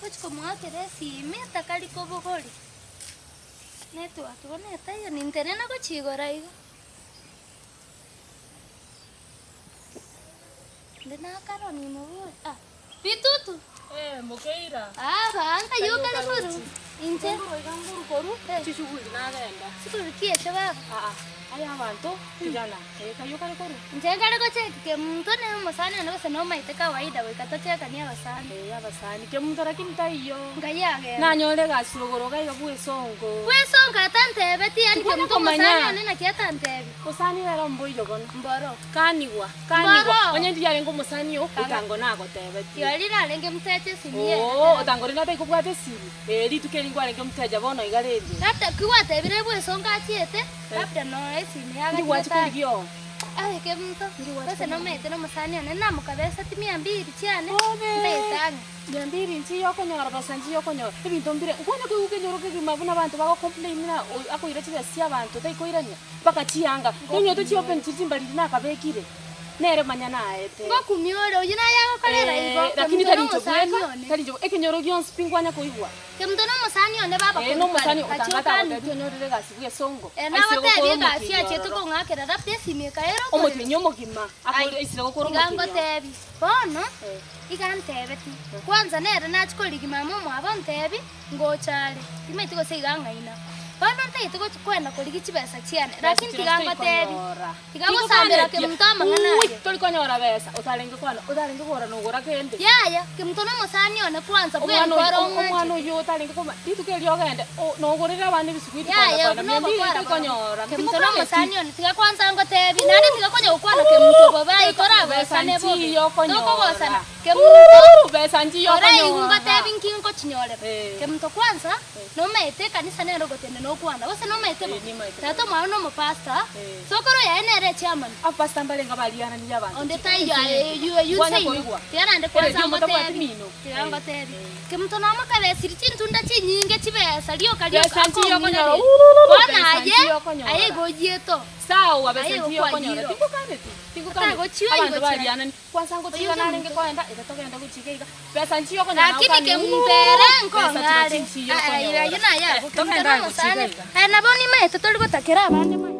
Ngochi komoakera esimi takari kobogoria. Network bono etaiyo nintenena gochia igoro iga. Inde nakarora nimobori ah Bitutu! Eh, mokeira. Ah, baa nkai okare koru inche. Nkorwa iga nkoru koru chishughuli nagenda. Shughuli ki echo baba? Aa, aya abanto tigana. Eh, kai okare koru? Inche nkare gocheki kemunto ne omosani one gose nomaete kawaida goika tochekanie abasani. Eh, abasani. Kemunto lakini taiyo. Nkai agenda. Nanyore egasi rogoro iga iga bwesongo. Bwesongo atantebeti yaani Tikwana kemunto komanya. omosani one naki atantebi. Mosani rero mboiyo bono. Mboro. Kanigwa, kanigwa. Mboro. Onye ndiyarenge omosani oo, otango nagotebetie. Rirorio rirarenge mteja esimi ere. Oo, otango rende atari kobwata esimi. Ee, rituko eri nkwarenge omoteja bono iga rende. Labda ki gwatebire bwesongo achiete, labda no esimi Ndi yagachire gwachia tari. korigia oo. Aye kemunto, Ndi gwachia gose korigia. nomaete nomosani one namokabeseti mia mbiri chiane, Bobe. ntaete ang'e. Mia mbiri nchiyo okonyora, besa nchiyo okonyora, ebinto mbire, nkwanya koigwa kenyoro kegima buna abanto bago complain ng'a oyo akoira chibesa chia abanto taikoirania. Mpaka chianga, nonye chiopen chiria chimbariri nakabekire, nere manya naete. Ngokumia ore, oyio naye agokorera igo, Eh, lakini Kemunto tari inche nomosani bweka, one. tari inche bweka, ekenyoro gionsi pi nkwanya koigwa. Kemunto nomosani one baba Eh, korwa nomosani kare, gachia otanga okanigwe. tagotebi onyorire egasi bwa esongo, Eh, aisire nagotebia gokora egasi omotienyi achiete ororo. kong'akera labda esimi ekaera okorera. Omotienyi omogima, Ai, akore aisire gokora iga omotienyi ororo. ngotebi, bono, Eh. iga antebeti, kwanza nere nachia korigia mama omwabo ontebi, Ngocha are, timanyeti gose iga ang'aina. Bono ntagete gochia kwenda korigia chibesa chiane, lakini tiga ngotebi, tiga gosambera kemunto amang'ana Ui, aye. tori konyora besa, otarenge kwana, otarenge kogora nogora kende. Yaya, kemunto nomosani one kwanza Omwana bwenkora oyo, omwana ong'anchete. oyio otarenge koma, rituko erio ogende, o- nogorere abana ebisuguiti kwana Yaya, kwana, obwo mia mbili nobokora tori barobwo. konyora, Kemunto timokaneti. nomosani one, tiga kwanza ngotebi, naende tiga konya gokwana kemunto bobe aye Besa toragosane bobe. nchiyo okonyora. Tokogosana. Kemunto, Besa nchiyo Oraigu okonyora. ngotebi nki nkochinyore. Eh. Kemunto kwanza, nomaete ekanisa nere ogotenena okwana, gose nomaete bo? Eh, nimaete Tata omwabo nomopastor, Eh. sokoro yaye nere echairman. Abapastor mbarenge abarianani y'abanto. Onde taiyo aye you you Kwanya say no. koigwa. Tiga naende kwanza Eredio motabwati ngotebi. mino. Tiga Eh. ngotebi. Kemunto nomokabesiri chintunda chinyinge chibesa rioka rioka Besa nchiyo akong'ina okonyora. rende. Urururu, Bono besa aye, nchiyo okonyora. aye igo oyiete oo. Sawa, besa Aye nchiyo okonyora. okwayire. Tingokaneti. Tingokaneti. Otagochia Abanto oigo chiaye. barianani. Kwanza ngotiga Oyio narenge kemunto. koenda, ere togende gochika iga, besa nchiyo okonyora Lakini naokani kemunto ere besa nkong'are. chirochio nchiyo Ah, okonyora. ayio naye Eh, abwo kemunto togende aye gochika nomosani. iga. Aye nabo nimaete tori gotakera abande mono.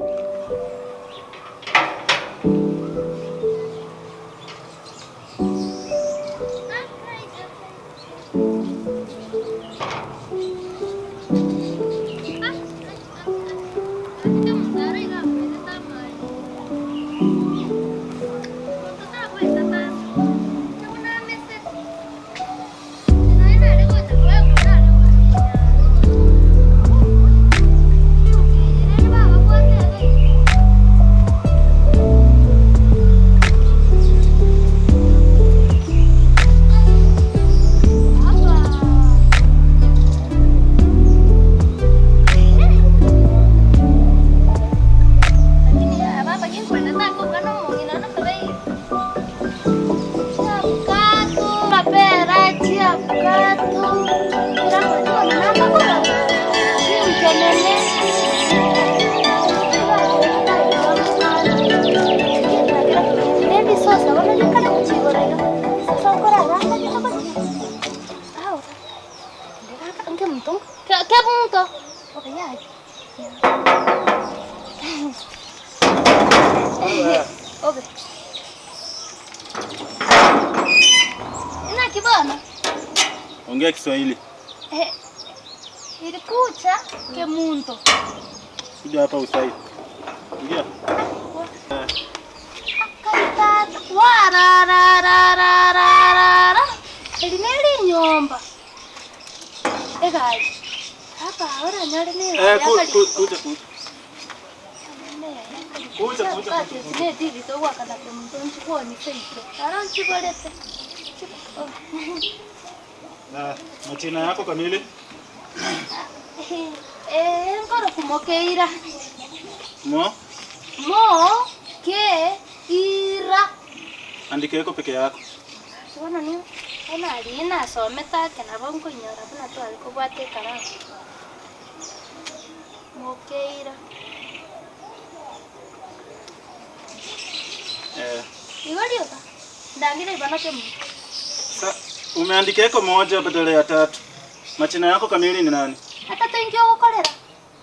Naki bono? Ongea Kiswahili. Eh, ilikucha kemunto. Kuja hapa usai. Ingia. Akaitata warararararara eri nere enyomba egari hapa oranyore ne Eh, ku, ku, kuja kuja. Kuja, kuja, kuja. Na majina yako kamili? Eh, nkoro kumokeira Mo, mo ke ira andika yako peke yako. Bono ni bono aria nasomete ake nabo nkoinyora buna tware kobwata ekaramu. Mokeira. Eh, Igo rioka, ndangire iba nake omonto. sa. Umeandika eko moja badala ya tatu. Majina yako kamili ni nani? Atato inki ogokorera?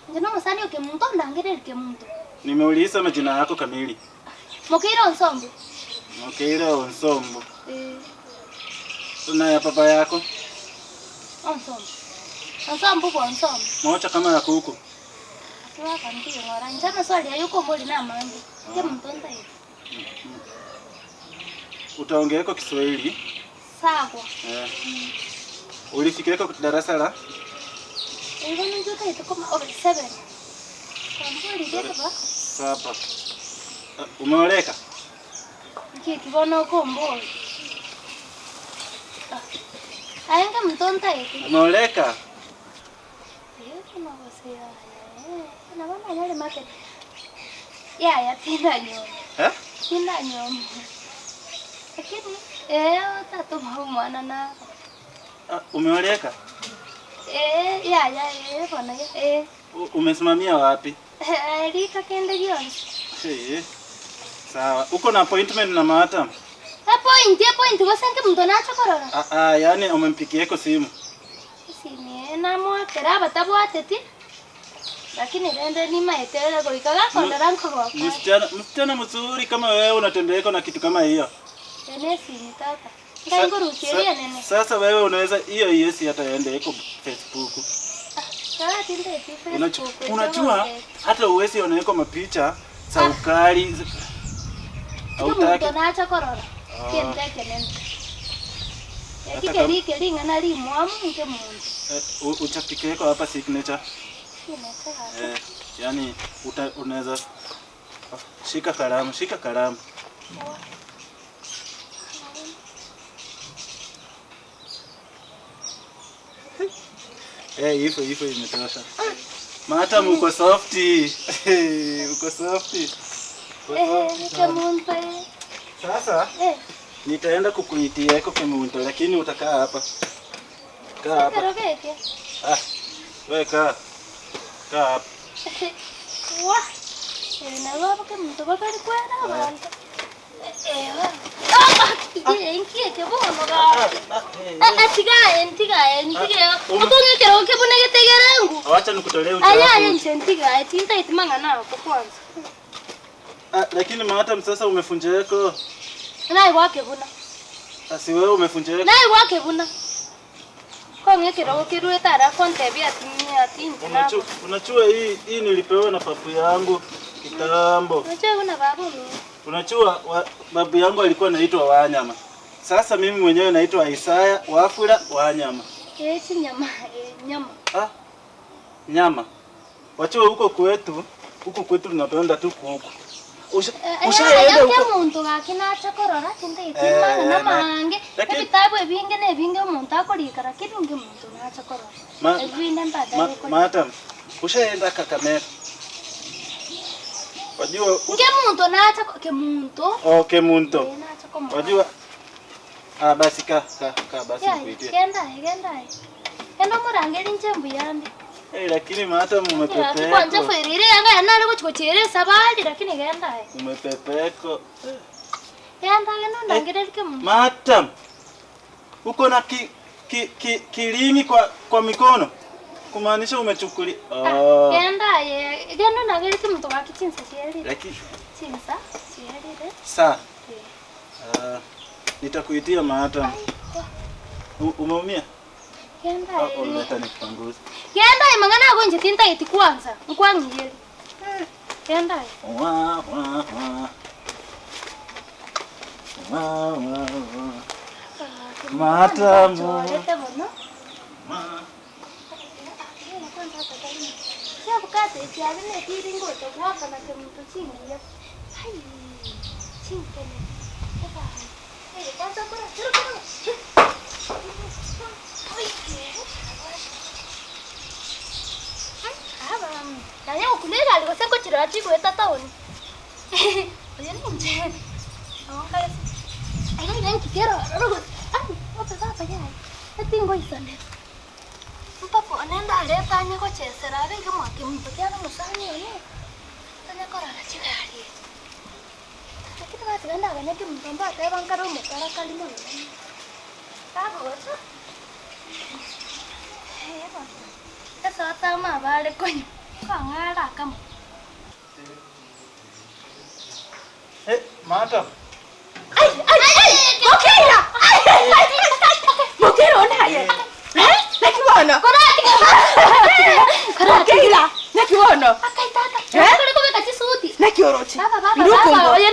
Inche nomosani o Kemunto, ondangererie Kemunto. Nimeuliza majina yako kamili. Mokeire Onsombo. Mokeire Onsombo. Eh. Na ya baba yako? Onsombo. Onsombo bwa Onsombo. Moja kama ya kuku. Akiwaka ntiyo ng'ora. Inche amaswali aye okombori namange. Kemunto ntaete. Utaongeeko Kiswahili? Sagwa. Eh. Ulifikireko darasa la? Igo ninche otaete koma obe seven. Kwamboririe keba? Saba. Ah, Umeoleka? Nki eki bono okombori? Ah, Aye nkemonto ntaete. Umeoleka? Eh, buna gose yaya, eh, nabo nanyore market. Yaya tindanyoma. Eh? Tindanyoma. Lakini eh tatoma omwana naro. Ah, umeoleka? Eh, yaya eh bono ya eh. Umesimamia wapi? Rika kende gionsi. Hey, sawa. Uko na appointment na Matam? Appoint, appoint gose nkemonto nache korora. Ah, ah, yani umempigieko simu? Esimi eye namoakera abatabwateti, lakini rende nimaete ere goika gakondora nkogoka are. Msichana, msichana mzuri kama wewe unatembeeko na kitu kama hiyo. Eye nesimi tata. Nkai nkorusia eria enene. Sasa wewe unaweza hiyo yesi hata ende iko Facebook. Ah, tindeti Unajua, Facebook. unajua hata uwezi oneko mapicha za ukali. Omonto Hautaki. nacha korora Ah. kento ekenene. Eki Hata keri keri ring'ana rimwamu nke monto. Eh, uchapikeko hapa signature. Signature gaki. Eh, yani uta, unaweza shika kalamu, shika kalamu. Eh, hivyo hivyo imetosha. Madam uko softi. Uko softi. Uko Eh, softi nke sana. monto eh. Sasa Eh, nitaenda kukuitia eko kemunto lakini utakaa hapa. Kaa hapa. ekero geke. Ah, wewe kaa. Kaa hapa. Wah! Ebi nabo abakemunto batari kwera abanto. Ewa. Ah, inki eke bono gaki. Ah, eh, Eh, eh, tigaye ntigaye ntigaye. Okong'e ekerogo kebuna getegere ngu. Wacha nikutolee Aye aye uchafu. inche ntigaye tintaeti mang'ana ako kwanza. Ah, lakini madam sasa umefunjeko. Naye gwakebuna. Asi wewe umefunjeko. Naye gwakebuna. Kong'e ekerogo kerwete ara kontebia ati ati inche Unachua, nabo. unachua hii hii nilipewa na papu yangu kitambo. Unachua buna baba omino. Unachua wa, babu yangu alikuwa anaitwa Wanyama. Sasa mimi mwenyewe naitwa Isaya Wafula Wanyama. Eh, chinyama, eh, nyama. Ah, nyama. Wachua huko kwetu, huko kwetu tunapenda tu kuku. Usha, ushaenda Aya huko. omonto gaki nache korora tintageti Eh, mang'ana na- amange, lakini- ebitabu ebinge na ebinge omonto akorika lakini onge omonto nache korora. Ma, Ebinde mbadaye ma, okorika. madam, ushaenda Kakamega. Wajua Nke omonto nache ko- kemonto, okay muntu. eh, nache komorora. Wajua ah, basi ka ka ka basi Yaya, nikuitie. genda aye, genda aye. Genda omorangeri inche mbuyande. Hey, lakini madam Kwanja umepepeko. fwerire yanga yanare gochi gochiera esabari lakini genda aye. Umepepeko. Genda genda ondangereri kemonto. Madam, uko na ki, ki, ki, kilimi kwa kwa mikono kumaanisha umechukuli. Oh. Genda aye, genda ondangereri kemonto gaki chinsa chierire. Lakini Chinsa chierire. saa Eh. uh, nitakuitia madam. Umeumia? Genda Oh, aye. oh, leta nikupanguze. Genda aye mang'ana ago inche tintageti kwanza. Nkwang'iyeri. Genda aye. Wa wa wa. Wa wa wa. Madam. Chorete bono. Ma. Chiabukate chiabe netiri ngocha goakana kemonto chingiya. Ai, chinkene. Eba. Eh, kwanza kora, chero kora. Ai, aba, nanye gokunera ari gose ngochirora chigoeta town. Oyo ninche. Ago nkare. Aiga iga nkikero ororo gose. Ai, obe baba yaye. Ati ngoisanera. Mpaka one ndareta anye gochesera abe iga mwakemonto kiane omosani one. Tanya korora chigari echi. Lakini basi genda abanye kemonto mbateba nkare omokarakari mono. Kagocha. Esota amabare konywa, kong'ara akamo. Eh, Martha. Ai, ai, ai, Mokeira! Ai, ai, ai, Mokeira one aye. Eh, naki bono? Mokeira, naki bono? Akai tata, Eh? kore kobeka chisuti. Naki oroche? Baba, baba, Iruko baba, ngo. oyo